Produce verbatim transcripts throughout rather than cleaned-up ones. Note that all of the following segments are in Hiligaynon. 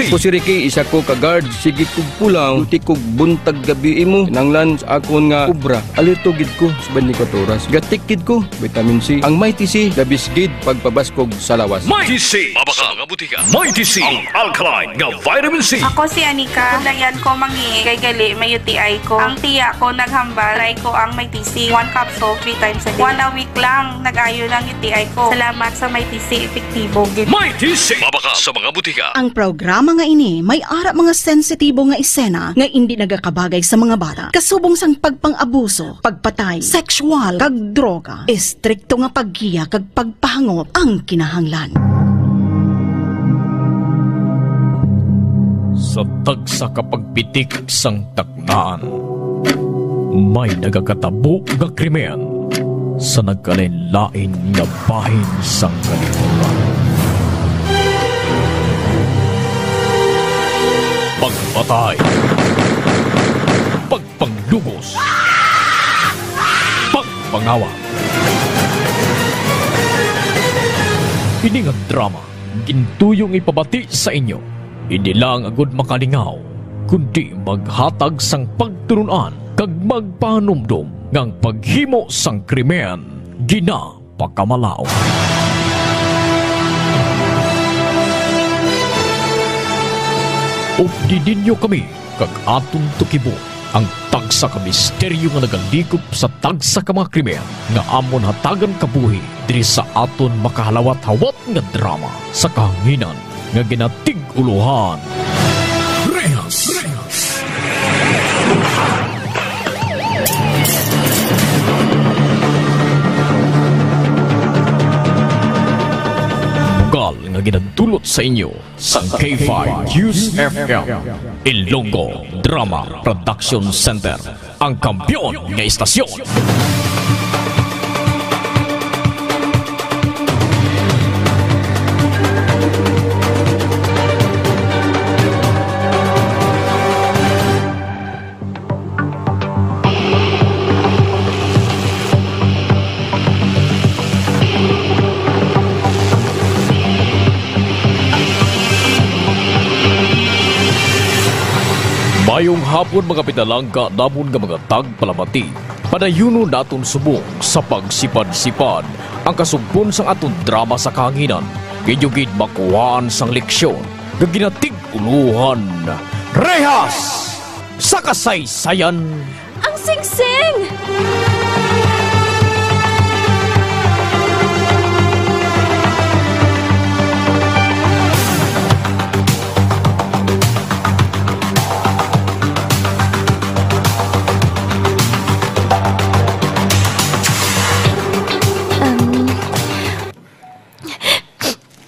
Ako si Ricky, isa ko ka guard. Sige kog pulaw, duty kog buntag gabi imo. Kinahanglan sa akon nga obra. Alerto gid ko sa twenty-four oras. Gatik gid ko, vitamin C. Ang Mighty C, the best gid pagpabaskog sa lawas. Mighty C. Mabakal nga butika. Mighty C, ang alkaline nga vitamin C. Ako si Anika. Layan ko mangi kay gali may U T I ko. Ang tiya ko naghambal, try ko ang Mighty C. One capsule, three times a day. One a week lang, nag-ayo lang U T I ko. Salamat sa Mighty C, epektibo gid. Mighty C. Mabakal sa mga butika. Ang programa nga ini may ara mga sensitibo nga esena nga indi nagakabagay sa mga bata, kasubong sang pagpang-abuso, pagpatay, sexual, kag droga. Estrikto nga paggiya kag pagpahangop ang kinahanglan. Sa tagsa ka pagpitik sang taknaan, may nagakatabo nga krimen sa nagkalain-lain nga bahin sang kalibutan. Pagpatay, pagpanglugos, pagpangawa. Ini nga drama gintuyong ipabati sa inyo, hindi lang agud makalingaw, kundi maghatag sang pagtulon-an kag magpahanumdom nga ang paghimo sang krimen ginapakamalaut. Updi ninyo kami kag aton tukibo ang tagsa ka misteryo nga nagalikop sa tagsa ka mga krimen nga amon hatagan kabuhi diri sa aton makahalawat-hawat nga drama sa kahanginan nga ginatig-ulohan Rehas. Bugal nga ginadulot sa inyo sang K five News F M, Ilonggo Drama Production Center, ang kampiyon nga istasyon. Mayong hapon, mga pinalangga namon nga mga tagpalamati. Padayunon naton subong sa pagsipad-sipad ang kasugpon sang aton drama sa kahanginan. Inyo gid makuhaan sang leksyon nga ginatig-ulohan Rehas sa Kasaysayan. Ang singsing!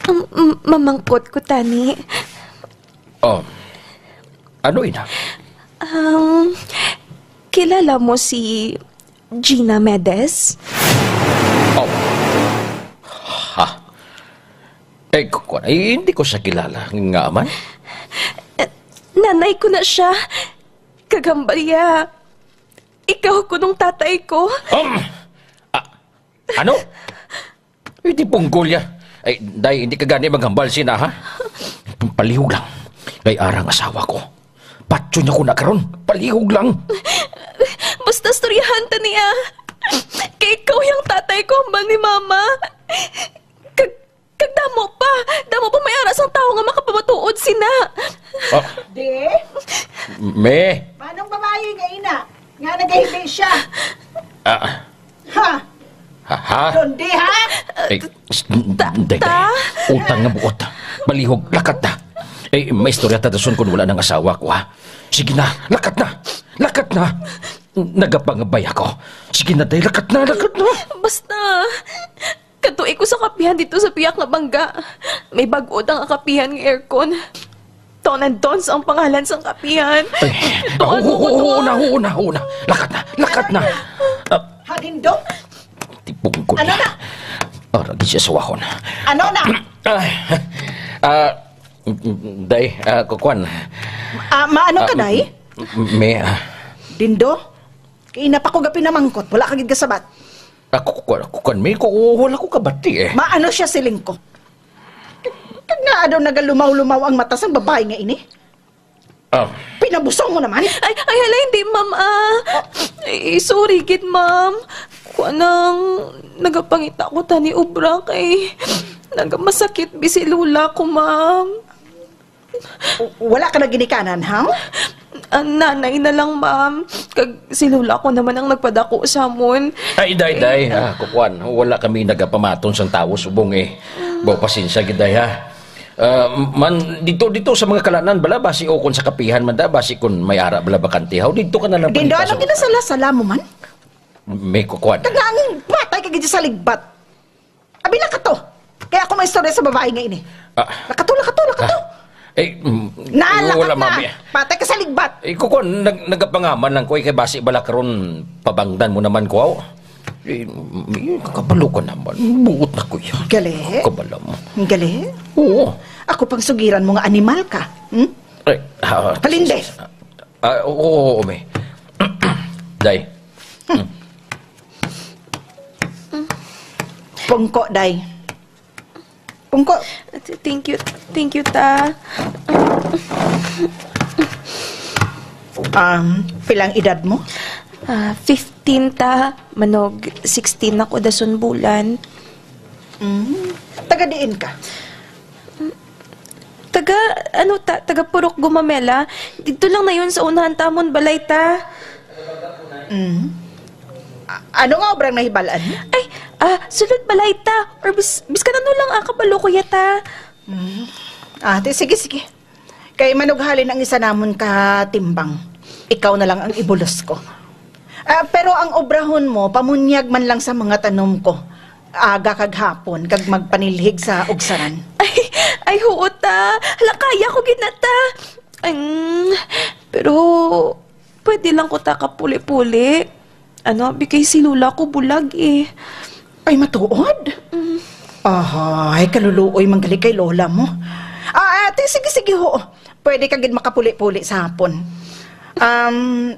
Um, um, um, mamangkot ko, tani. Oh. Ano ina? Um, kilala mo si Gina Medes? Oh. Ha? Eh, ku-, ku-, eh, hindi ko siya kilala. Nga man? Eh, nanay ko na siya. Kag hambal iya, ikaw kuno ang tatay ko. Um, ah, ano? Pwede punggol ya. Ay, day, hindi ka gani maghambal sina, ha? Palihog lang. Kay arang asawa ko. Patyon niya ko na karon. Palihog lang. Basta istoryahan ta niya. Kay ikaw yang tatay ko, hambal ni mama. Kag, kag damo pa. Damo pa may ara sang tawo nga makapamatuod sina. Ah. Di? Me? Manong babayi nga ina? Nga nagahibi siya. Ah. Ha? Ha, ha? Dondi, ha? Eh, s-, Ta-, day, ta? Utang nga buot. Palihog, lakat na. Eh, may istorya ta dason kung wala nang asawa ko, ha? Sige na, lakat na. Lakat na. Nagapangabay ako. Sige na, day, lakat na, lakat na. Basta, kadtoi ko sa kapihan dito sa piyak nga bangga. May bag-o ta nga kapihan nga aircon. Ton and Tons ang pangalan sang kapihan. Ay, Ton, oo, oo, oo, oo, oo na, oo na, oo na. Lakat na, lakat na. Ah, Halindo? Tipong ko Ano niya. na? Para di siya suwahon. Ano na? Ay, ah, day, ah, kukuan. Ah, maano ka, Ah, day? m-, may, ah, Dindo? Kaina pa ko gapinamangkot, wala ka gid kasabat. Ako, kukuan, kukuan, may ko, wala ko kabati eh. Maano siya, siling ko? Kag ngaa daw nagalumaw-lumaw ang mata sang babayi nga ini? Ah. Pinabusong mo naman? Ay, ay, hala, hindi, ma'am, ah. Ay, sorry gid, ma'am. Kuan, nagapangita ko ta ni obra kay nagamasakit bi si lola ko, ma'am. W-, wala ka na ginikanan, ha? Ang nanay na lang, ma'am. Kag si lola ko naman ang nagpadako sa amon. Ay, day, day, ah, kukuan, wala kami nagapamaton sang tawo subong, eh. Baw, pasensya gid, day, ha. Ah, man, dito, dito sa mga kalanan bala, basi o kung sa kapihan man da, basi kung may ara bala bakante, haw, dito ka na lang Dindo, panita anong sa ginasala-sala mo man? May kukuan. Kag naangin, patay ka gid sa ligbat. Abi, lakato. Kaya ako may istorya sa babae nga ini. Ah. Lakato, lakato, lakato. Ah. Eh, mm, Nalakap wala, na. Mami. Patay ka sa ligbat. Eh, kukuan, nag-, nagapangaman lang ko, eh, kay basi bala karon pabangdan mo naman ko, aw. Eh, mm, eh, kakabalo ka naman. Buot na ko yan. Gali. Kabalo mo. Gali. Oo. Ako pang sugiran mo nga animal ka. Hmm? Eh, ah, Palinde. Ah, oo, oo, may. Day. Hmm. Pungko, day. Pungko. Thank you, thank you, ta. Um, pilang edad mo? Ah, fifteen, ta. Manog sixteen ako dason bulan. Mm. Taga diin ka? Taga, ano, ta, taga Purok Gumamela. Dito lang na yun sa unahan tamon balay, ta. Mm. A-, ano nga obrang nahibalan? Ay, ah, sulod balay, ta. Or bis-, biskan ano lang, ah, kabalo ko yata. Mm. Ah, di, sige, sige. Kay manughalin ang isa namon ka timbang. Ikaw na lang ang ibulos ko. Ah, pero ang obrahon mo, pamunyag man lang sa mga tanom ko. Aga kag hapon, kag magpanilhig sa ugsaran. Ay, ay, huot, ta. Hala, kaya ko gid na, ta. Ang, pero, pwede lang ko, ta, kapuli-puli. Ano, bigay si Lola ko bulag, eh. Ay, matuod? Mm. Ahay, kaluluoy manggali kay Lola mo. Ah, ate, sige, sige, ho. Pwede ka gid makapuli-puli sa hapon. Um,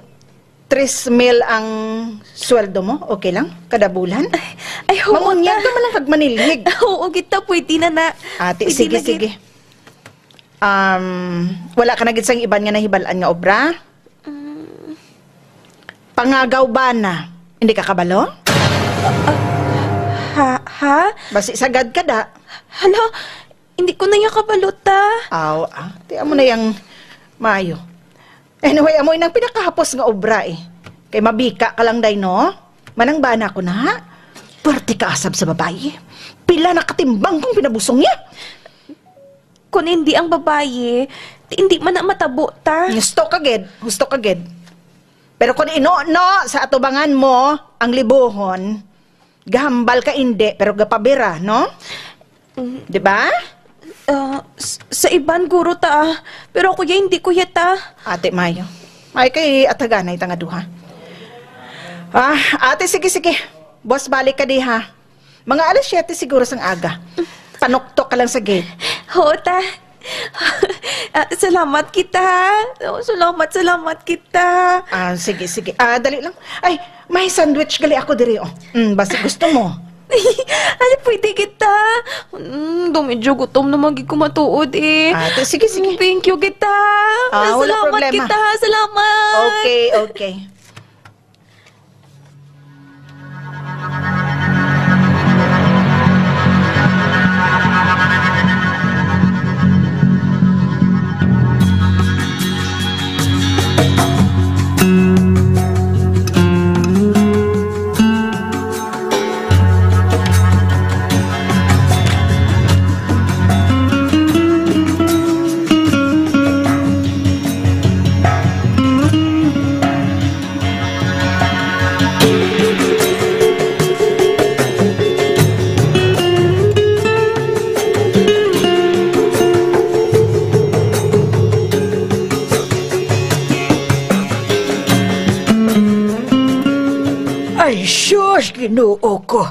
Tres mil ang sweldo mo, okay lang? Kada bulan? Ay, ay, oo, Mangunyag ta. Ka man lang kag manilhig. Oo, kita, pwede na na. Ate, Pwede sige, na gid. Sige. Um, wala ka na gid sang iban nga nahibalaan nga obra? Mm. Pangagaw ba na? Hindi ka kabalo? Ah, ah, ha? Ha? Basi sagad ka da. Hala, hindi ko na ya kabalo, ta. Aw, ah, ti amo na yang maayo. Anyway, amo nang pinakahapos nga obra, eh. Kay mabika ka lang, day, no? Manangbana ko na. Pwerte ka asab sa babayi. Pila na katimbang kong pinabusong niya. Kung hindi ang babayi, hindi man na matabo, ta. Gusto ka gid, gusto ka gid. Pero kung ino-no sa atubangan mo ang libuhon, gahambal ka indi, pero gapabira, no? Mm. Di ba? Ah, s-, sa iban, guro, ta, ah. Pero ako ya, hindi ko ya, ta. Ate, mayo. Ay, kay ataganay ta nga duha. Ah, ate, sige, sige. Buwas balik ka di, ha? Mga alas siyete siguro sang aga. Panuktok ka lang sa gate. Oo, ta. Ah, salamat kita, ha? Oh, salamat, salamat kita. Ah, sige, sige. Ah, dali lang. Ay, may sandwich gali ako diri, oh. Mm, basi gusto mo? Ano, pwede kita? Mm, daw medyo gutom na man gid ko matuod, eh. Ah, ti-, sige, sige. Mm, thank you kita. Ah, wala Salamat problema. Kita, ha? Salamat. Okay, okay. Ay, sus, Ginoo ko.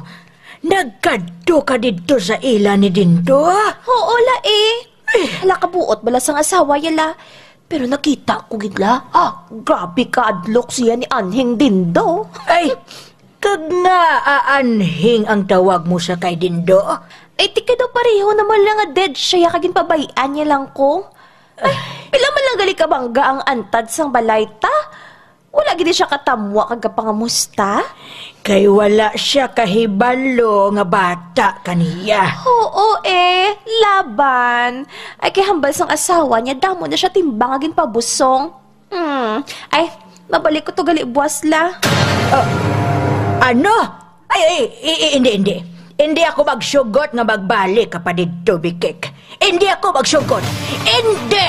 Nagkadto ka didto sa ila ni Dindo, ah? Oo, la, eh. Eh. Hala, kabuot bala sang asawa, yala. Pero nakita ko gid la. Ah, grabe ka adlok siya ni Anhing Dindo. Ay, Kag ngaa anhing ang tawag mo sa kay Dindo? Ay, ti kay daw pareho naman lang nga dead siya, kag ginpabay-an niya lang ko. Ay, pila man lang gali kabangga ang antad sang balay ta? Wala gid siya katamwa kag kapangamusta? Kay wala siya kahibalo nga bata kaniya. Oo, eh, laban. Ay, kay hambal sang asawa niya, damo na siya timbang nga ginpabusong. Hmm. Ay, mabalik ko to gali buwas la. Ah, ano? Ay, ay, i- i- hindi, hindi. Hindi ako magsugot nga magbalik ka pa didto, Bikik. Hindi ako magsugot. Hindi!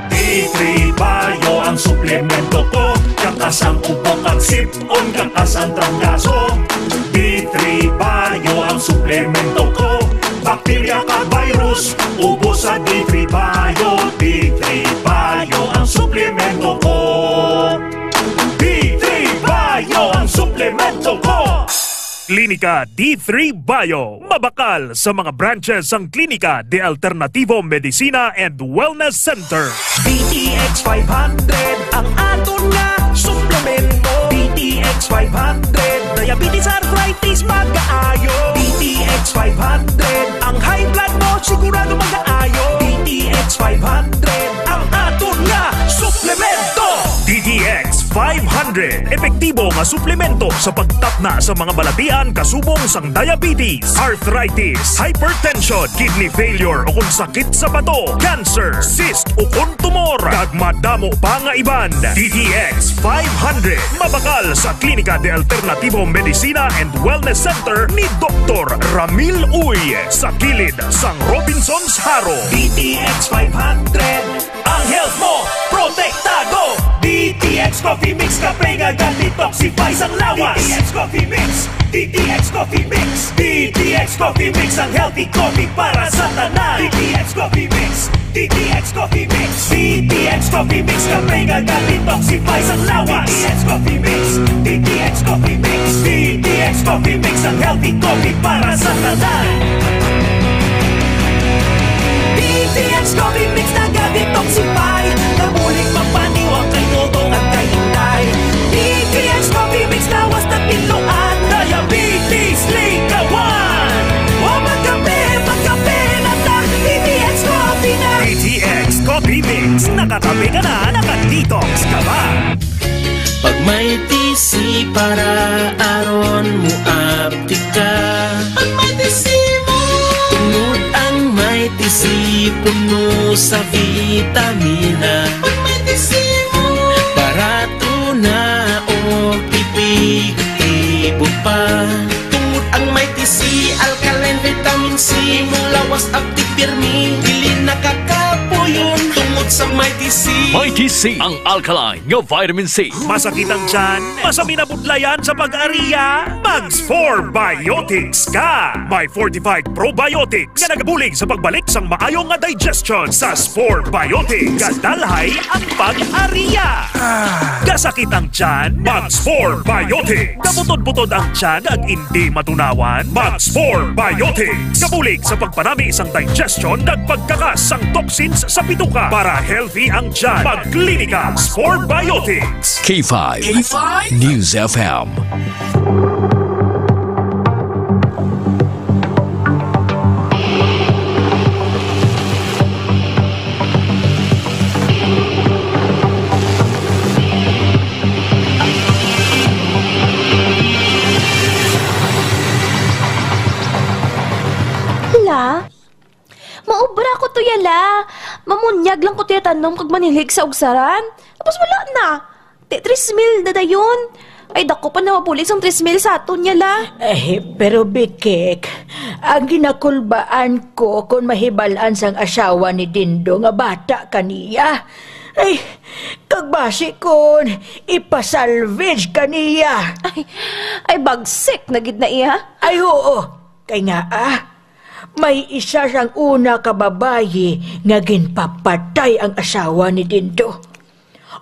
D three Bio ang suplemento ko. Kakas ang ubo kag sip-on, kakas ang trangkaso. D three Bio ang suplemento ko. Bakterya kag virus, ubos sa D three Bio. D three Bio ang suplemento ko. D three Bio ang suplemento ko. Klinika D three Bio. Mabakal sa mga branches sang Klinika de Alternativo Medicina and Wellness Center. D T X five hundred, ang aton nga suplemento. D T X five hundred, diabetes, arthritis, magaayo. D T X five hundred, ang high blood mo, sigurado magaayo. D T X five hundred, ang aton nga suplemento. D T X five hundred, epektibo nga suplemento sa pagtapna sa mga balatian kasubong sang diabetes, arthritis, hypertension, kidney failure, o kon sakit sa bato, cancer, cyst, o kon tumor, kag madamo pa nga iban. D T X five hundred, mabakal sa Klinika de Alternativo Medicina and Wellness Center ni Doktor Ramil Uy, sa kilid sang Robinsons Jaro. D T X five hundred, ang health mo protektado. D T X Coffee Mix, kape nga ga-detoxify sang lawas. D T X Coffee Mix, D T X Coffee Mix, D T X Coffee Mix, ang healthy coffee para sa tanan. D T X Coffee Mix, D T X Coffee Mix, D T X Coffee Mix, kape nga ga-detoxify sang lawas. D T X Coffee Mix, D T X Coffee Mix, D T X Coffee Mix, ang healthy coffee para sa tanan. D T X Coffee Mix naga-detoxify, nabulig magpaniwang kay Dodong kag kay Inday. D T X Coffee Mix lawas na tinluan, diabetes likawan. Wa magkape, magkape na ta, D T X Coffee na. D T X Coffee Mix, nakakape ka na, naka-detox ka pa. Pag may T C para aron mo apti ka. Pag may T C mo. Tungod ang may T C puno sa vitamina. Pag may T C mo. Barato na o epektibo pa. Tungod ang may T C, alkaline, vitamin C, mong lawas apti pirmi, dili nakakapuyon tungod sa may T C. Mighty C, ang alkaline nga vitamin C. Masakit ang tiyan? Masaminabudlayan sa pag-ariya? Mag-Spore Biotics ka! May fortified probiotics nga nagabulig sa pagbalik sang maayo nga digestion. Sa Spore Biotics, gadalhay ang pag-ariya. Gasakit ang tiyan? Mag-Spore Biotics. Kabutod-butod ang tiyan ag indi matunawan? Mag-Spore Biotics. Kabulig sa pagpanami sang digestion kag pagkakas sang toxins sa bituka para healthy ang tiyan. Magklinika Spore Biotics. K five K five News F M. La, maobra ko to ya, la. Mamunyag lang ko to ya tanom kag manilhig sa ugsaran. Tapos wala na. Ti, tres mil na dayon. Ay, dako pa na mabulig sang tres mil sa aton ya, la. Eh, pero Bikik, ang ginakulbaan ko kon mahibal-an sang asawa ni Dindo nga bata kaniya. Ay, kag basi kon ipasalvage kaniya. Ay, ay, bagsik na gid na iya. Ay, oo. Kay nga, ah, may isa sang una ka babayi nga ginpapatay ang asawa ni Dindo.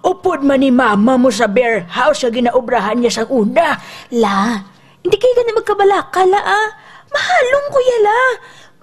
Upod man ni mama mo sa beer house nga ginaobrahan niya sang una. La, hindi kayo gani magkabalaka, la, ah. Mahalong ko ya, la.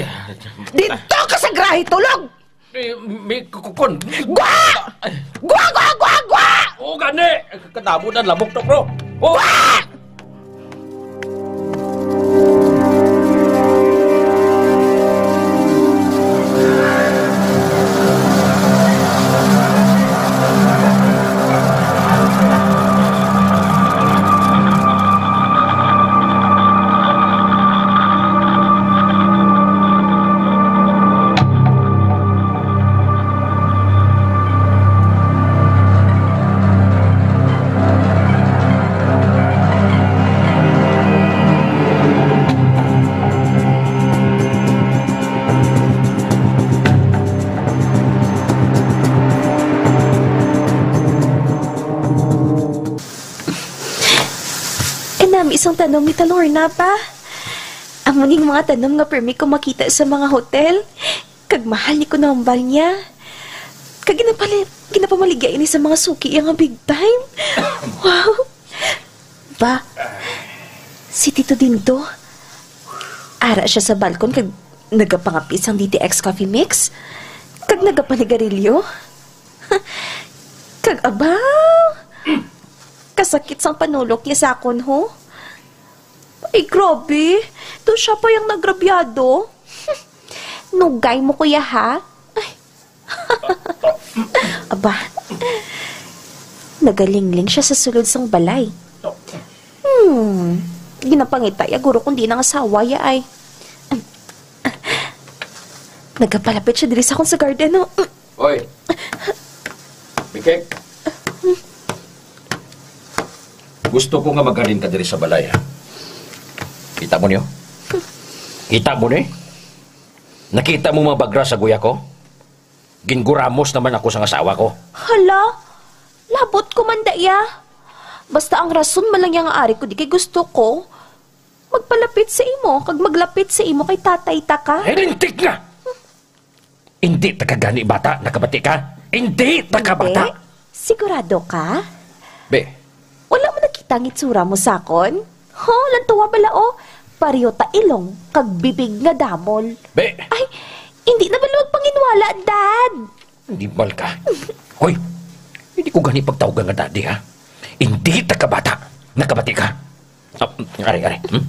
Ay. Dito ka sa garahe tulog! Eh, may kukukon. Gwa! Gwa, gwa, gwa, gwa! O, gani! Kadamo na lamok to, bro. O! Gwa! Kanami sang tanom ni Talorna, pa. Amo ning mga tanom nga permi ko makita sa mga hotel. Kag mahal ni ko nahambal niya. Kag ginapali-, ginapamaligya ini sa mga suki iya nga big time. Wow! Ba, si Tito Dindo, ara siya sa balkon kag nagapangapit sang D T X Coffee Mix, kag nagapanigarilyo. Kag abaw, kasakit sang panulok niya sa akon, ho. Ay, grabe. Daw siya pa yang nagrabyado. Nugay mo, kuya, ha? Ay. Aba. Nagalingling siya sa sulod sang balay. Hmm. Ginapangita ya guro kung di nang asawa ya ay. Nagapalapit siya diri sa akon sa garden, no? Oy. Bikek. Gusto ko nga magaling ka diri sa balay, ha? Kita mo niyo? Kita mo ni? Nakita mo mga bagra sa guya ko? Ginguramos naman ako sang asawa ko. Hala, labot ko man da iya. Basta ang rason man lang iya nga ari ko di kay gusto ko magpalapit sa imo kag maglapit sa imo kay tatay ta ka. Ay, lintik na! Hindi ta ka gani bata, nakabati ka? Hindi ta ka bata. Sigurado ka? Be. Wala mo nakita ang itsura mo sakon? Ho, lantawa bala, oh. Pareho ta ilong kag bibig nga damol. Be. Ay, hindi na bala magpanginwala, Dad. Animal ka. Hoy, hindi ko gani pagtawag nga daddy, ha? Hindi ta ka bata. Nakabati ka? Ah, ari, ari. Hmm?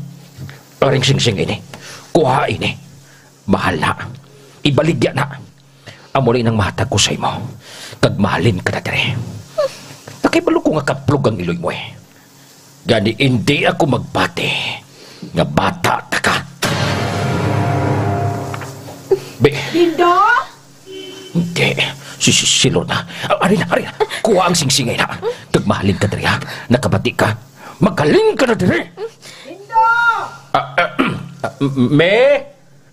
Aring singsing ini. Kuha ini. Bahala. Ibaligya na. Amo ni nang mahatag ko sa imo. Kag mahalin ka na diri. Nakibalo ko nga kaplog ang iloy mo, eh. Gani, hindi ako magbati nga bata ta ka. Be. Dindo? Hindi. Si, si, si Lorna. Ah, ari na, ari na. Kuha ang singsingay na. Kag mahalin ka diri, ha? Nakabati ka? Magaling ka na diri. Dindo! Ah, ah, ah, me?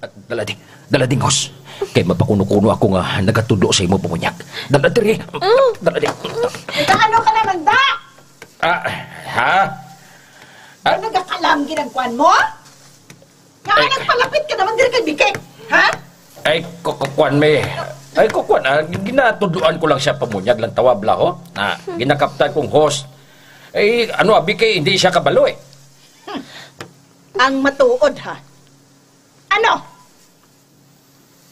Ah, dala di, dala dingos. Kay mapakuno-kuno ako nga nagatudlo sa imo pamunyag. Dala diri. Mm. Dala di. Nagaano ka naman, da? Ah, ha? Ah. Ano, nagakalam ginagkuan mo? Nga Ay. Nagpalapit ka naman diri kay Bikik, ha? Ay, ku-, ku-, kuan, me. Ay, ku-, kuan, ah, ginatudloan ko lang siya pamunyag lang tawab la, ho. Na, ginakaptan kong host. Ay, ano, abi kay hindi siya kabalo, eh. Hmm. Ang matuod, ha? Ano?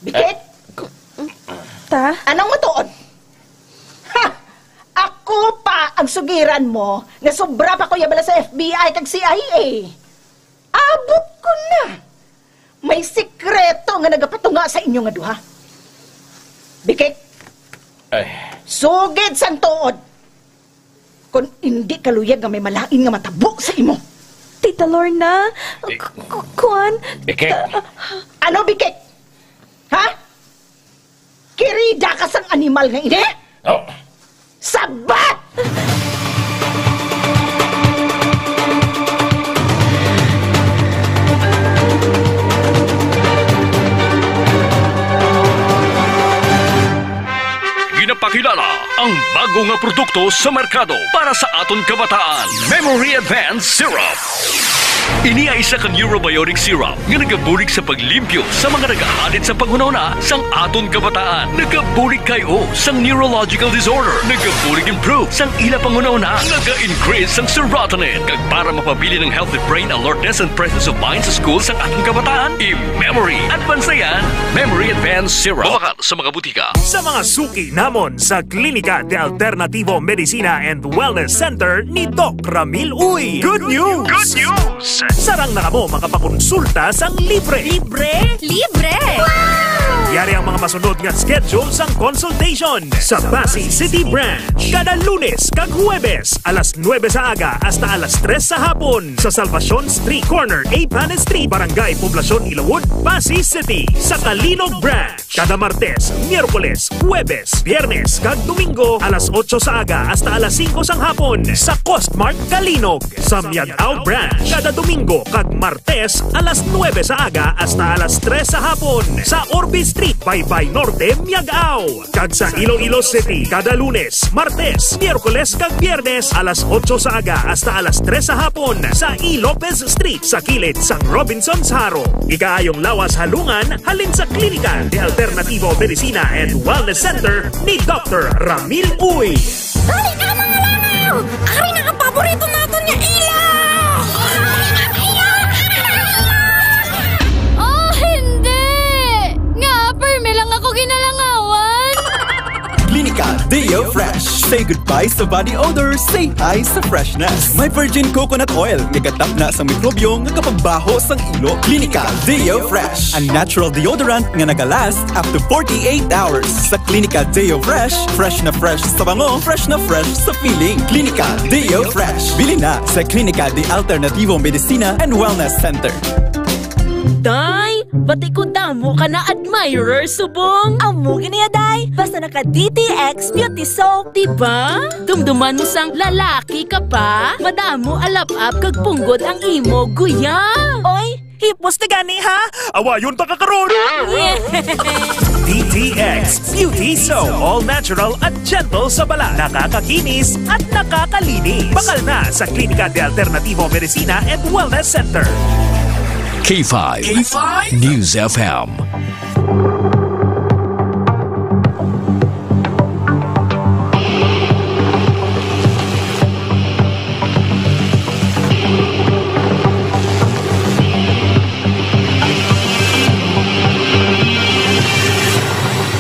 Bikik? Eh, ku-, ta? Anong matuod? Ha! Ako pa ang sugiran mo nga sobra pa ko ya bala sa F B I kag C I A. Abot ko na. May sikreto nga nagapatunga sa inyo nga duha. Bikik, Ay. Sugid sang tuod. Kon indi ka luyag nga may malain nga matabo sa imo. Tita Lorna, Eh, k-, k-, kuan, Bikik. ta-, Ano, Bikik? Ha? Kirida ka sang animal nga ini? Oh. Sabat! Ginapakilala ang bago nga produkto sa merkado para sa aton kabataan, Memory Advance Syrup. Ini ay isa ka neurobiotic syrup nga nagabulig sa paglimpyo sa mga nagahadit sa panghunahuna sang aton kabataan. Nagabulig kay o sang neurological disorder. Nagabulig improve sang ila panghunahuna. Naga-increase sang serotonin. Kag para mapabilin ang healthy brain alertness and presence of mind sa school sang aton kabataan, i-Memory Advance na yan. Memory Advance Syrup. Mabakal sa mga butika. Sa mga suki namon sa Klinika de Alternativo Medicina and Wellness Center ni Doc Ramil Uy. Good news! Good news! Sarang na kamo makapakonsulta sang libre. Libre? Libre! Yari ang mga masunod nga schedule sang consultation sa Passi City Branch. Kada Lunes kag Huwebes, alas nuebe sa aga hasta alas tres sa hapon, sa Salvacion Street, corner A Panes Street, Barangay Poblacion Ilawod, Passi City. Sa Calinog Branch, kada Martes, Miyerkules, Huwebes, Biyernes, kag Domingo, alas otso sa aga hasta alas singko sang hapon, sa Costmart Calinog. Sa Miag-ao Branch, kada Domingo kag Martes, alas nuebe sa aga hasta alas tres sa hapon, sa Orbe Street, Baybay Norte, Miag-ao. Kag sa Iloilo City, kada Lunes, Martes, Miyerkules, kag Biyernes, alas otso sa aga hasta alas tres sa hapon, sa E. Lopez Street, sa kilid sang Robinsons Jaro. Ikaayong lawas halungan halin sa Klinika de Alternativo Medicina and Wellness Center ni Doctor Ramil Uy. Dali na, mga langaw! Ari na ang paborito naton nga ilaw! Oh, hindi! Nga, permi lang ako ginalangawan! Klinika Deo Fresh. Say goodbye sa body odor, say hi sa freshness. May virgin coconut oil nga gatapna sa mikrobyo nga kapagbaho sang ilo. Klinika Deo Fresh, a natural deodorant nga nagalast up to forty-eight hours. Sa Klinika Deo Fresh, fresh na fresh sa bango, fresh na fresh sa feeling. Klinika Deo Fresh. Bili na sa Klinika de Alternativo Medicina and Wellness Center. Day, bati ko damo ka na admirer subong. Amo gani ya, day. Basta naka D T X Beauty Soap, di ba? Dumduman mo sang lalaki ka pa. Madamo alap-ap kag punggod ang imo guya. Oy, hipos na gani, ha? Awayon ta ka karon. D T X Beauty Soap. All natural at gentle sa balat. Nakakakinis at nakakalinis. Bakal na sa Klinika de Alternativo Medicina and Wellness Center. K five K five News F M.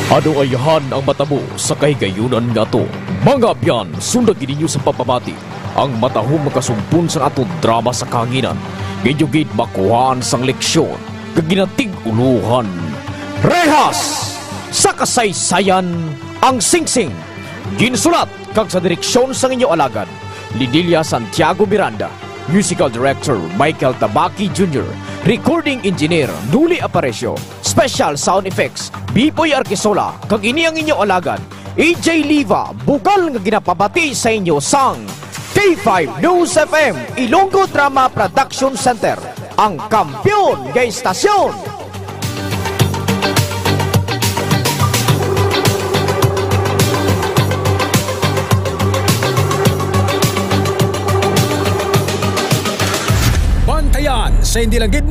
Ano ayahan ang matabo sa kahigayunan nga ato? Mga abyan, sunda gid ninyo sa pagpamati ang matahom nga kasumpon sang aton drama sa kahanginan. Inyo gid makuhaan sang leksyon kag ginatig-ulohan. Rehas sa kasaysayan, ang singsing. Ginsulat kag sa direksyon sang inyo alagad, Lidilia Santiago Miranda. Musical Director, Michael Tabaki Junior. Recording Engineer, Nuli Aparecio. Special Sound Effects, Bipoy Arquisola. Kag ini ang inyo alagad, A J Liva, bugal nga ginapabati sa inyo sang K five News F M, Ilonggo Drama Production Center, ang kampiyon nga istasyon. Bantayan sa hindi lang gid